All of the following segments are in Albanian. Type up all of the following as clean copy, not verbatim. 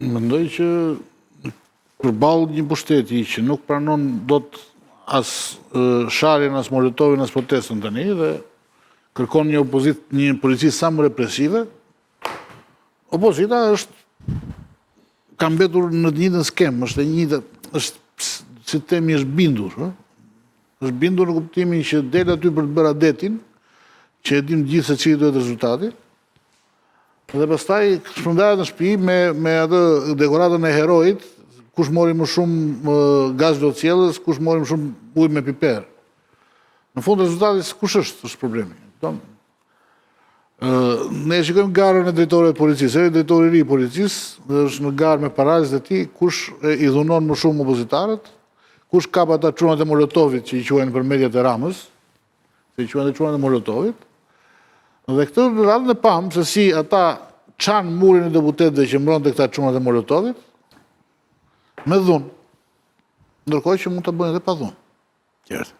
Mendoj që përballë një pushteti që nuk pranon dot as sharjen, as molotovin, as protestën tani dhe kërkon një opozitë, një polici sa më represive, opozita është ka mbetur në të njëjtën skemë, është e njëjta, është si të themi është bindur, ë? Është bindur në kuptimin që del aty për të bërë adetin, që e dim të gjithë se cili do jetë rezultati. Dhe pastaj shpërndahet në shtëpi me me atë dekoratën e heroit, kush mori më shumë gaz lotsjellës, kush mori më shumë ujë me piper. Në fund rezultati kush është, është problemi. Kupton? Ne shikojmë garën e drejtorëve të policisë. Erdhi drejtori i ri i policisë dhe është në garë me paraardhësit e tij, kush i dhunon më shumë opozitarët, kush kap ata çunat e Molotovit që i quajnë për mediat e Ramës, se i quajnë dhe çunat e Molotovit. Dhe këtë radhën e pamë se si ata çanë murin e deputetëve që mbronte këta çunat e Molotovit me dhunë. Ndërkohë që mund ta bëjnë edhe pa dhunë. Qartë.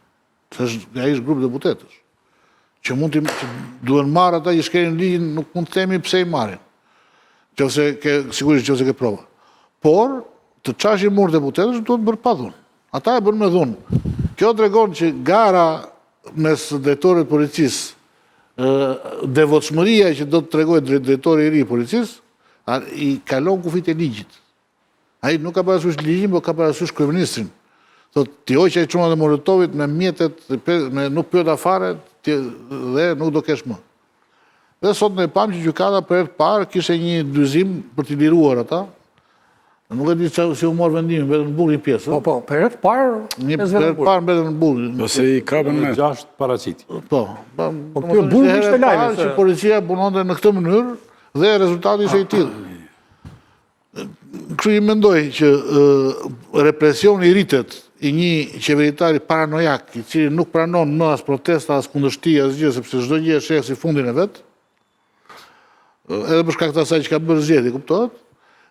Se është, ai është grup deputetësh. Që mund të që duhen marrë ata që shkelin ligjin, nuk mund të themi pse i marrin. Qofse ke sigurisht qofse ke prova. Por të çash një mur deputetësh duhet bërë pa dhunë. Ata e bënë me dhunë. Kjo tregon që gara mes drejtorit të policisë, devotshmëria që do të tregojë drejtori i ri i policisë, i kalon kufijtë e ligjit. Ai nuk ka parasysh ligjin, por ka parasysh kryeministrin. Thotë, t'i hoqa çunat e Molotovit me mjetet, me nuk pyeta fare, dhe nuk do kesh më. Dhe sot ne pamë që gjykata për herë të parë kishte një dyzim për t'i liruar ata. Nuk e di si u mor vendimi, mbetën në burg një pjesë. Po, po, për herë të parë, një për herë të parë mbetën në burg. Po se i kapën me gjashtë paraqitje. Po, po, po kjo burg ishte lajmi që policia punonte në këtë mënyrë dhe rezultati ishte i tillë. Kështu që mendoj që represioni rritet i një qeveritari paranojak, i cili nuk pranon më as protesta, as kundërshti, asgjë, sepse çdo gjë e sheh si fundin e vet, edhe për shkak të asaj që ka bërë zgjedhje, kuptohet,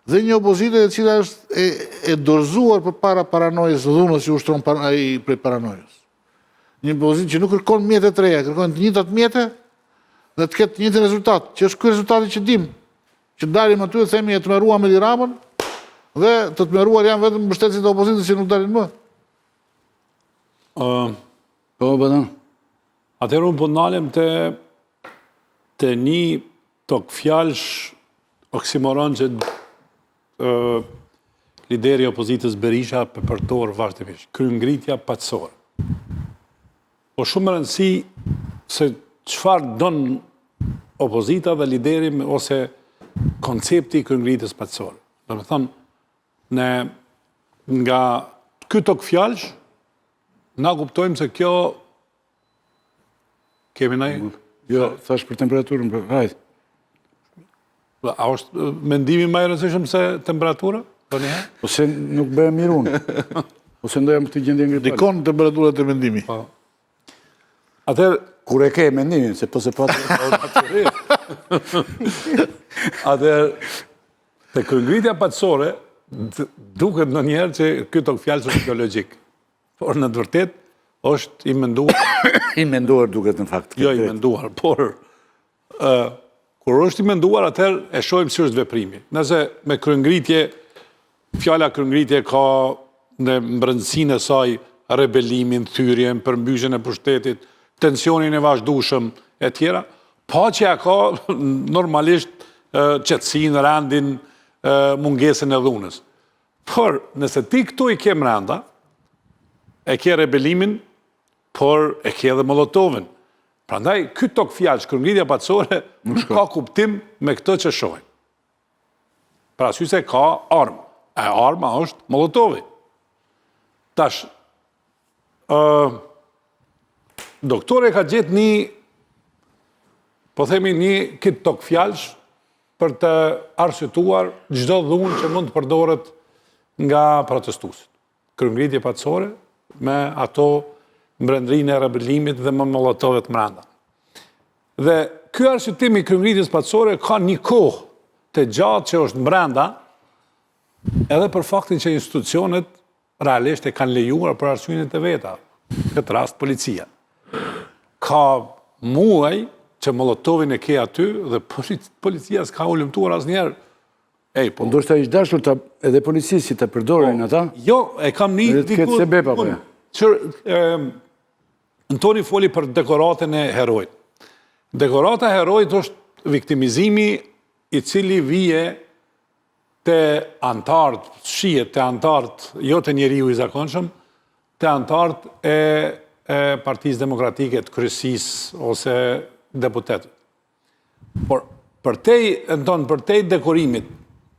dhe një opozite e cila është e, e dorëzuar përpara paranojës dhunës që ushtron par, ai prej paranojës. Një opozitë që nuk kërkon mjete të reja, kërkon të njëjtat mjete dhe të ketë të njëjtin rezultat, që është ky rezultati që dim. Që dalim aty dhe themi e tmerruam Edi Ramën dhe të tmerruar janë vetëm mbështetësit e opozitës që nuk dalin më. Ë, po bëdën. Atëherë unë po ndalem te te një togfjalësh oksimoron që ë lideri i opozitës Berisha po përdor vazhdimisht. Kryengritja paqësore. Po shumë me rëndësi se çfarë don opozita dhe lideri ose koncepti i kryengritjes paqësore. Domethënë, ne nga ky togfjalësh, na kuptojmë se kjo kemi naj... Jo, thash për temperaturën, për po, hajt. A është mendimi më i rëndësishëm se temperatura? Ndonjëherë? Ose nuk bëhem mirë unë. Ose ndoshta jam këtë gjendje gripale. Ndikon temperatura te mendimi. Po. Atëherë kur e ke mendimin se po se po Atëherë te kryengritja paqësore duket ndonjëherë që ky togfjalësh është ideologjik. Por në të vërtetë është i menduar. I menduar duket në fakt. Jo i menduar, por ë kur është i menduar atëherë e shohim si është veprimi. Nëse me kryengritje fjala kryengritje ka në brendësinë e saj rebelimin, thyrjen, përmbysjen e pushtetit, tensionin e vazhdueshëm e tjera, paqja ka normalisht qetësinë, rendin, mungesën e dhunës. Por, nëse ti këtu i ke mrenda, e ke rebelimin, por e ke edhe molotovin. Prandaj, ky togfjalësh, kryengritja paqësore, nuk ka kuptim me këtë që shohim. Për arsye se ka armë. E arma është molotovi. Tash, uh, doktori ka gjetë një, po themi një këtë togfjalësh, për të arsyetuar çdo dhunë që mund të përdoret nga protestuesit. Kryengritje paqësore me ato brendërinë e rebelimit dhe me molotovet mrenda. Dhe ky arsyetim i kryengritjes paqësore ka një kohë të gjatë që është mbrenda edhe për faktin që institucionet realisht e kanë lejuar për arsyet e veta, në këtë rast policia. Ka muaj që Molotovin e ke aty dhe policia s'ka hulumtuar asnjëherë. Ej, po. Ndoshta ish dashur ta edhe policisë që ta përdorin po, ata. Jo, e kam një diku. Këtë sebep apo jo? Që Antoni foli për dekoratën e heroit. Dekorata e heroit është viktimizimi i cili vije te anëtarët, shihet te anëtarët, jo te njeriu i zakonshëm, te anëtarët e, e Partisë Demokratike të kryesisë ose deputetët. Por, përtej, Anton, përtej dekorimit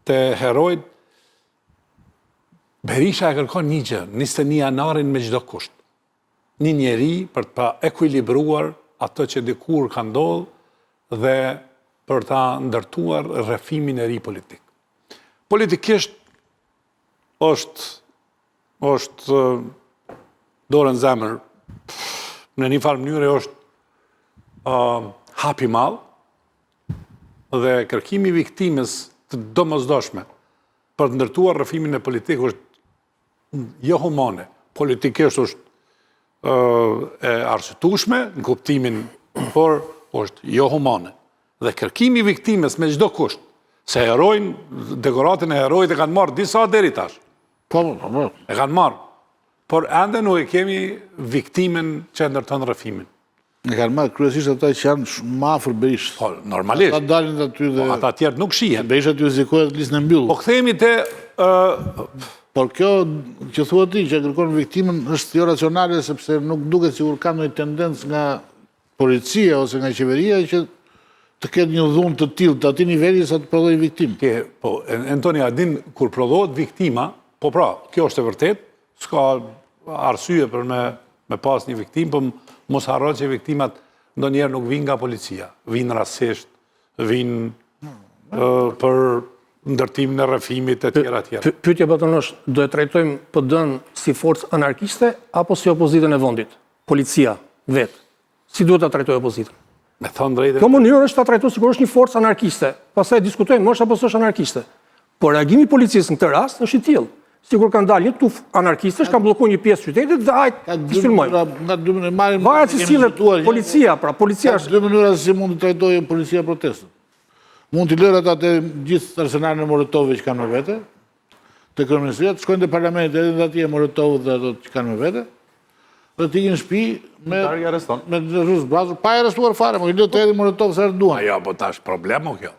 të heroit, Berisha e kërkon një gjë, 21 janarin me çdo kusht. Një njeri për ta ekuilibruar atë që dikur ka ndodhë dhe për ta ndërtuar rrëfimin e ri politik. Politikisht është është dorën n'zemër në një farë mënyre është uh, hap i madh dhe kërkimi i viktimës të domosdoshme për të ndërtuar rrëfimin e politik është jo humane, politikisht është uh, e arsyetueshme në kuptimin, por është jo humane. Dhe kërkimi i viktimës me çdo kusht, se heroin, dekoratën e heroit e kanë marrë disa deri tash. Po, po, po, po. E kanë marrë. Por ende nuk e kemi viktimën që e ndërton rrëfimin. E kanë marrë kryesisht ata që janë më afër Berishës. Po, normalisht. Ata dalin aty dhe... Po, ata tjerët nuk shihen. Berisha aty rrezikohet listën e mbyllur. Po kthehemi te... Por kjo që thua ti që kërkon viktimën është jo racionale sepse nuk duket sikur ka ndonjë tendencë nga policia ose nga qeveria që të ketë një dhunë të tillë të atij niveli sa të prodhojë viktimë. Ke, po, Antoni, a din kur prodhohet viktima, po pra, kjo është e vërtetë, s'ka arsye për me me pas një viktimë, po mos harro që viktimat ndonjëherë nuk vijnë nga policia, vijnë rastësisht, vijnë për ndërtimin e rrëfimit e tjera tjera. Pyetja Baton është, do e trajtojmë PD-n si forcë anarkiste apo si opozitën e vendit? Policia vetë. Si duhet ta trajtojë opozitën? Me thënë drejtën. Kjo mënyrë është ta trajtojë sikur është një forcë anarkiste. Pastaj diskutojmë është apo s'është anarkiste. Por reagimi i policisë në këtë rast është i tillë. Sikur kanë dalë një tufë anarkistësh, kanë bllokuar një pjesë të qytetit dhe hajt t'i sulmojmë. Nga dy mënyra marrim. Varet si sillet policia, pra policia është dy mënyra se si mund të trajtojë policia protestën. Mund t'i lërë ata të gjithë arsenalin e molotovëve që kanë me vete, te kryeministria, të shkojnë te parlamenti edhe dhe atje molotovët dhe ato që kanë me vete, dhe të ikin në shtëpi me me të rrus zbrazur, pa e arrestuar fare, mo i lë të hedhin molotov sa herë duan. Jo, po tash problem o kjo.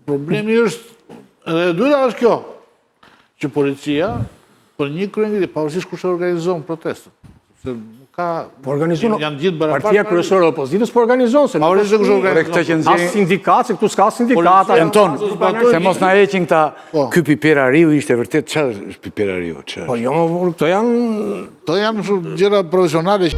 Problemi është, edhe e dyta është kjo, që policia për një kryengritje, pavarësisht kush e organizon protestën, sepse nuk ka po organizon janë gjithë barabartë. Partia kryesore e opozitës po organizon se nuk është kush organizon. Këtë që nxjerrin as sindikatë, se këtu s'ka sindikata. Anton, se mos na heqin këta. Po. Ky Piper Ariu ishte vërtet çfarë është Piper Ariu, çfarë? Po jo, më këto janë këto janë gjëra profesionale.